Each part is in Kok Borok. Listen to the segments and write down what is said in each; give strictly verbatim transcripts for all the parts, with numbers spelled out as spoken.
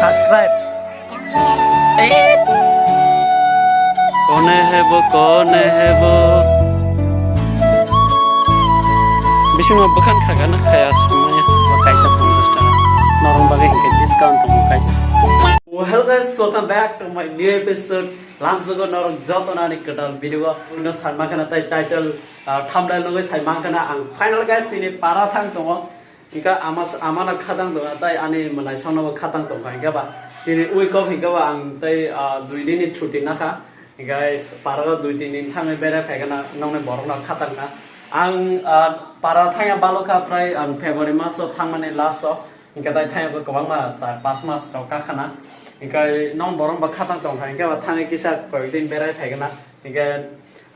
Subscribe. Kone hebo, kone hebo. Bising ma bwkhan khaga na khaya sumaya. Kaisa ponchash taka. Norong bagwi hinkhe discount tongo kaisa. Well, hello guys, welcome back to my new episode. Lamsogo norok joto nani kwtal video o. Uno sai mankha na tai title, ah, thumbnail nugwi sai mankha na ang. Final guys, tini para thang tongo. Hingke ama, amano khatang tongo, tai ani mwnaisongno bo khatang tongkha, hingke ba tini week off hingke ba ang tai, ah, dui din ni chuti nakha, hingke parao dui tin din thangwi berai phaikha na, nokni borokno khatangkha. Ang, ah, para thangya balokha prai ang February maso thangmani last o, hingke tai thangya bo kwbangma char pas mas rok kakhana, hingke nok borok bo khatang tongkha, hingke ba thangwi kisa koyek din berai phaikha na, hingke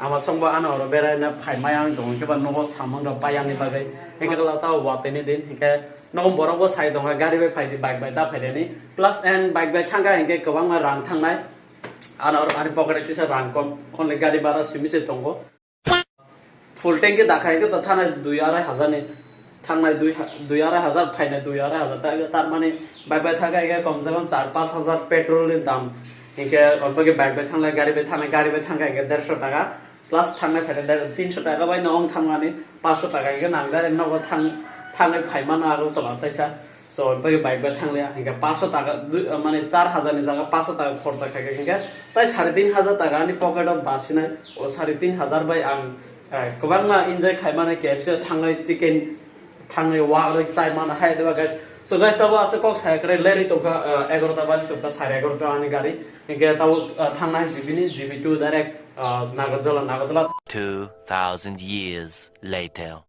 Ama songbo ano oro berai na phai maya wng tongo, hingke ba nogo samung rok pai ani bagwi. Hingke la tao watwi ni din, hingke nogo borok bo sai tongo, gari bai phai di, bike bai da phai di ni. Plus and bike bai thangkha hingke kwbangma rang thangnai. Ano oro ani pocket o kisa rang kom, only gari bara simi se tongo. Full tank da khai hingke to thana dui arai hajar ni. Thangnai dui ha-, dui arai hajar, phainai dui arai hajar, ta-, tar mani bike bai thangkha hingke kom se kom char pas hajar petrol ni dam. Hingke obo ke bike bai thangnai, gari bai thangnai, gari bai thangkha hingke dersho taka, plus thangnai phainai der-, tinsho taka bai no wng thangmani, pansho taka hingke nang direct nogo thang-, thangwi phaimano aro tola taisa. So, obo ke bike bai thangliya, hingke pansho taka, dui, mane char hajar ni jaga pansho taka khorcha khaikha hingke, tai sare tin hajar taka ani pocket o basinai, o sare tin hajar bai ang, eh, kwbangma enjoy khaimani K F C o thangwi chicken thangwi wa rwi chai mano hai diba guys. So guys, tabo aswk kok saya kwrwi lerwi tongkha, ah, egarota baji tongkha, sare egarota ani gari. Hingke tabo, ah, thangnai G B ni, G B two direct, ah, Nagarjala, Nagarjala. Two thousand years later.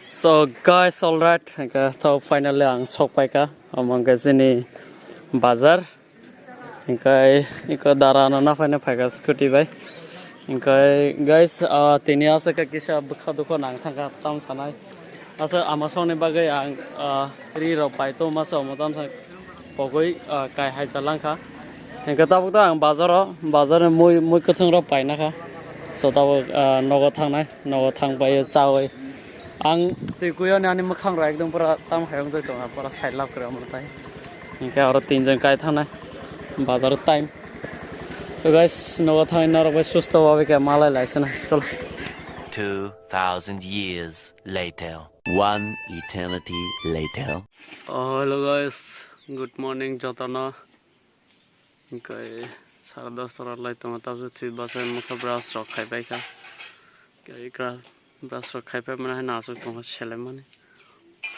So guys, alright, hingke tabo finally ang sok paikha, omo hingke chini bazar. Hingke iko dara no naphai no phaikha scooty bai. Hingke guys, ah, tini aswk khe kisa bwkha dukha nang thangkha tam sanai. Aswk ama songni bagwi ang, ah, ri rok pai tongma se omo tam sa pogwi, ah, kai hai jalangkha. Hingke tabuk to ang bazaro, bazarni mui, mui kwthwng rok painakha. So tabuk, ah, nogo thangnai, nogo thang pai chawi. Ang twi kuiyo ni ani mwkhang rok ekdom pura tam hai wngjak tongkha, pura sai lab kwrwi omo tai. Hingke oro tinjon kai thangnai bazar time. So guys, nogo thangwi norok bai susto babai khe malai laisana. Cholo. Two thousand years later. One eternity later. Oh, hello guys, good morning jotono. Hingke sare dosta rok lai tongo, tabuk twi bwsai mokhe brush rok khai paikha. Khe ikra brush rok khai paimani hai no aswk tongkha selaimani.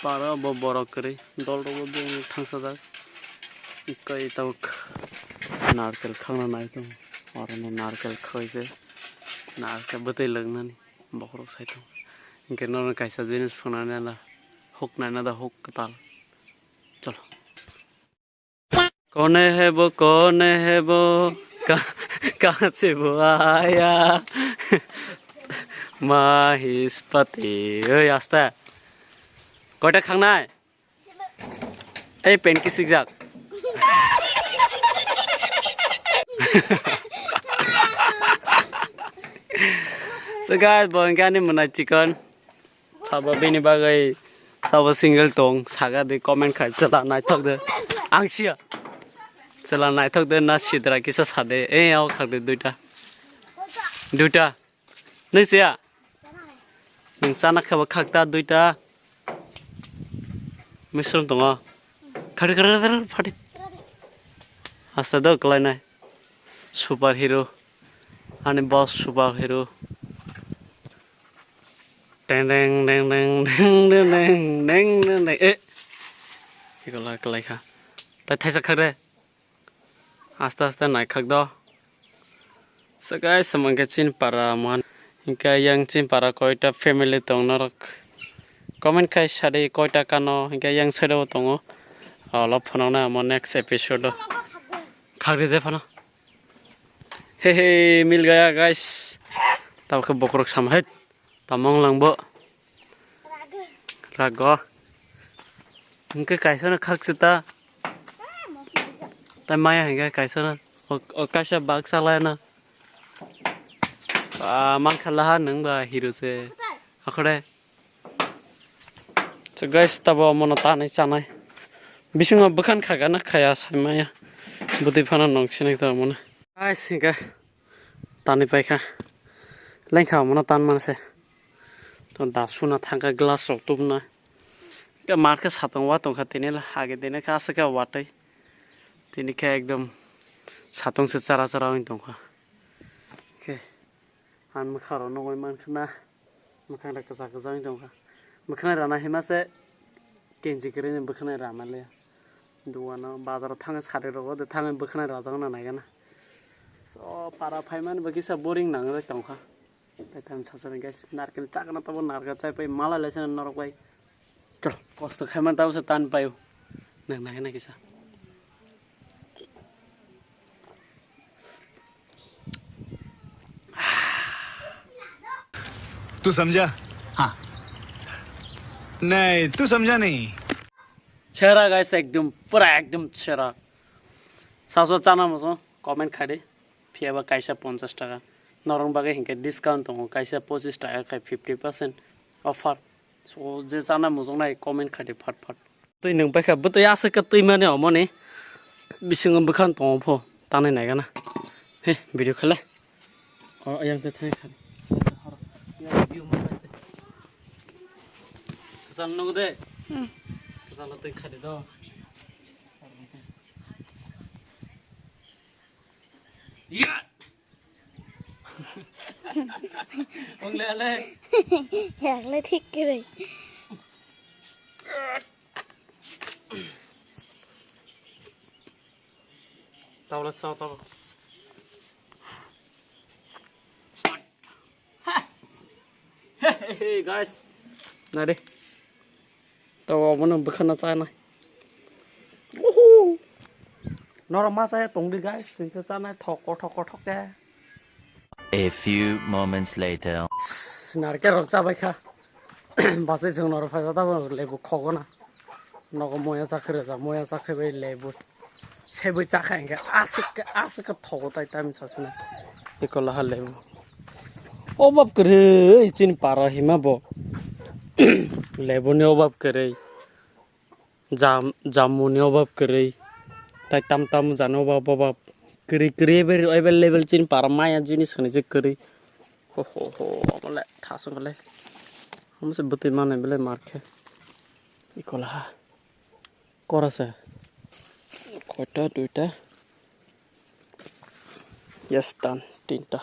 Para bo borok kwrwi, dol rok bo bini thangsajak. Tei tabuk narkel khangna nai tongo. Oro ni narkel khoi se narkel bwtwi lwknani bokhorok sai tongo. Hingke norok kaisa jinis phunuknai da huk naina da huk kwtal. Cholo. Kone hebo, kone hebo, ka-, kaha se bo aya. Mahispati. Oi, asta. Koita khangnai? Ei, pen kisikjak. So guys, bo hingke ani mwnai chikon. Sabo bini bagwi sabo single tong, saga di comment khai, chwla naithok de. Ang siya. Chwla naithok de na sidra kisa sade. Eh, yaw khak de duita. Duita. Nui siya. Nung chana khabo khak ta duita. Misrung tongo. Khari khari khari phati. Asta do klai nai. Super hero. Ani boss super hero. Teng teng teng teng teng teng teng teng teng teng. Eh. Iko la kalai kha. Tai thaisa khak de. Aste aste nai khak do. So guys, samang khe chin para man. Hinkhe yang chin para koita family tong norok. Comment khai sadi koita kano. Hinkhe yang side o tongo. Olo phunuknai amo next episode o. Khak de je phano. He he, mil gaya guys. Tamo khe bokhorok sama het. Tamo wng lang bo. Rago. Hwnkhe kaisa no khak sita. Tai maya hwnkhe kaisa no. O, o kaisa bak salai no. Ah, man khala ha nwng ba hero se. Akhore. So guys, tabo mono tanai chanai. Bisingo bwkhan kha gana khaya saimaya. Bwtwi phano nong sinai tongmani. Ai singka tani paikha. Lengkha mono tan manse. To da suna thangkha glass rok tubna. Ke mar khe satong wa tongkha tini la hage tini khe aswk khe watwi. Tini khe ekdom satong se chara chara wng tongkha. Ke. Ang mwkhang rok nugwi mankha na, mwkhang rok kwchak kwchak wng tongkha. Mwkhang rana hima se kenji kwrwini mwkhang rama le. Duano bazaro thangwi sari rogo de thangwi mwkhang rajak na naigana. So para phaimani bo kisa boring nangwi tongkha. Tai tam sasani guys narkel chakna tabo narkel chai pai mala le sene norok bai. Chal, kosto khaimani tabo se tan paio. Nang naigana kisa. तू समझा? हाँ। नहीं, तू समझा नहीं। Chera guys, ekdom pura ekdom chera. Sabo chana muchung comment khai di. Phiya ba kaisa ponchash taka. Norok bagwi hinkhe discount tongo, kaisa pochis taka khai fifty percent offer. So je chana muchungnai comment khai di phat phat. Twi nwng paikha bwtwi aswk khe twi mani omoni bisingo bwkhang tongo pho tanai naigana. He video khala. O yang te thai kha. Yang view ma pai te. Kasal nung de. Hmm. Kasal twi kha de do. Ya. Ong le le. Yak le thik kre. Tau le chao tau. Hey, hey, hey, guys. Nai de. Tao obono bwkhana chanai. Uhu. Norok ma chaya tongdi guys, singkhe chanai thok kothok kothok khe. A few moments later. Narikhe rok chabai kha. Bachai chwng norok phaikha tabo lebu khogona. Nogo moya chakhe rwjak, moya chakhe bai lebu. Sebui chakha hinkhe aswk khe, aswk khe thogo tai tamni sasana. Eko laha lebu. Obab kwrwi chini para hima bo. Lebuni obab kwrwi. Jam, jamuni obab kwrwi. Tai tam tam jani obab, obab. Kwrwi, kwrwi available chini para maya jinis hwnwi se kwrwi. Ho, ho, ho, omo le thasung le. Omo se bwtwi mane belai mar khe. Eko laha. Kora se. Koita, duita. Yes, done. Tinta.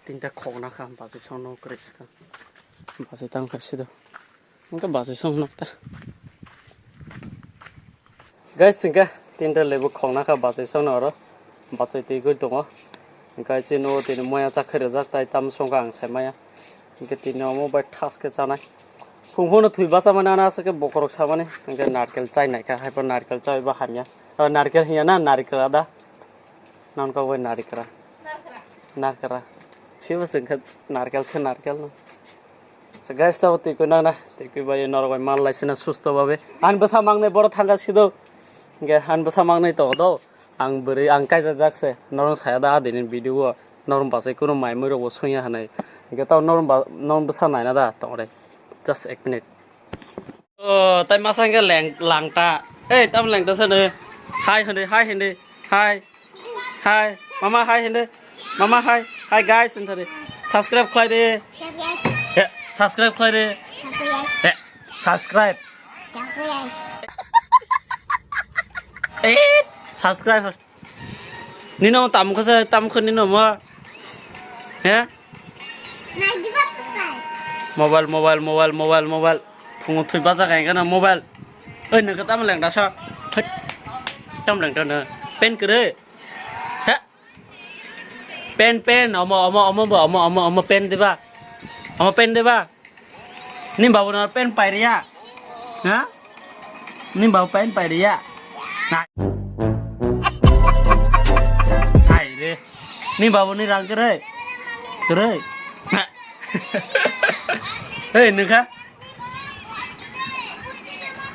Tinta khogna kha, bachai song no kwrwi se kha. Bachai tang kha sido. Hwnkhe bachai song nok ta. Guys, hwnkhe tinta lebu khogna kha bachai song no oro. Bachai twi gwi tongo. Hwnkhe chini o tini moya chakhe rwjak tai tam song kha ang sai maya. Hwnkhe tini omo bai thas khe chanai. Phung phano thwi bachamani ano aswk khe bokhorok samani. Hwnkhe narkel chai naikha, haiphano narkel chaiba hamya. O narkel hinya na narikra da. Nangkok bai narikra. Narkra. Phibo se hwnkhe narkel khe narkel no. So guys, tabo twi kwi nang na. Twi kwi bai norok bai mal lai sina susto babe. Ani bwsa mangnai boro thangka sido. Hwnkhe ani bwsa mangnai to do. Ang bwrwi ang kaijajak se. Norok saya da adini video o. Norok bachai kunu mai mui rok bo songya hinwi. Hwnkhe tabo norok ba-, norok bwsa naina da tongre. Just ek minute. O, tai masa hwnkhe leng-, langta. Ei, tamo lengta sano. Hi hindi, hi hindi. Hi. Hi. Mama, hi hindi. Mama, hi. Hi, guys, hindi. Subscribe khlai di. He, subscribe khlai di. He, subscribe. Eh, subscribe. Nino tam khe se, tam khe nino mo. He? Mobile, mobile, mobile, mobile, mobile. Phungo thwi bajak hai kana mobile. Oi, nang tam lengda sa. Thut. Tam lengda na. Pen kre. He? Pen, pen. Omo, omo, omo, omo, omo, omo pen diba? Omo pen diba? Ni babu na pen pai riya? Ha? Ni babu pen pai riya? Na. Hai re. Ni babu ni rang kere. Kere. Hei, nukha.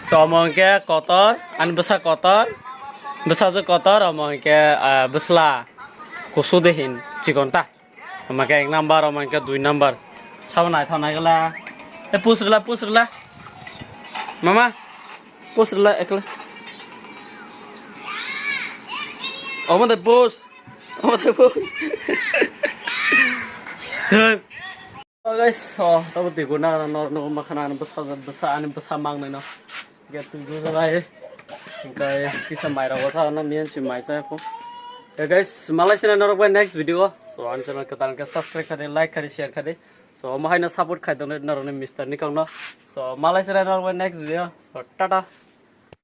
So, omo hwnkhe kotor, ani bwsa kotor. Bwsa je kotor, omo hwnkhe, ah, bwsla. Kusu de hin, chikon ta. Omo khe ek number, omo khe dui number. Sabo naithok naikla. E, push rwla, push rwla. Mama, push rwla ekla. Omo de boss. Omo de boss. Hey. Oh guys, oh, tabo twi guna na nor no ma khana ani bwsa bwsa ani bwsa mang nai no. Get tu guna lai. Kai kisa mai ra wasa na mian si mai sa ko. Ya guys, malai sina norok bai next video. So an channel ka tan ka subscribe khade, like khade, share khade. So mo hai na support khai dong norok ni Mister Nikang no. So malai sina norok bai next video. So tata.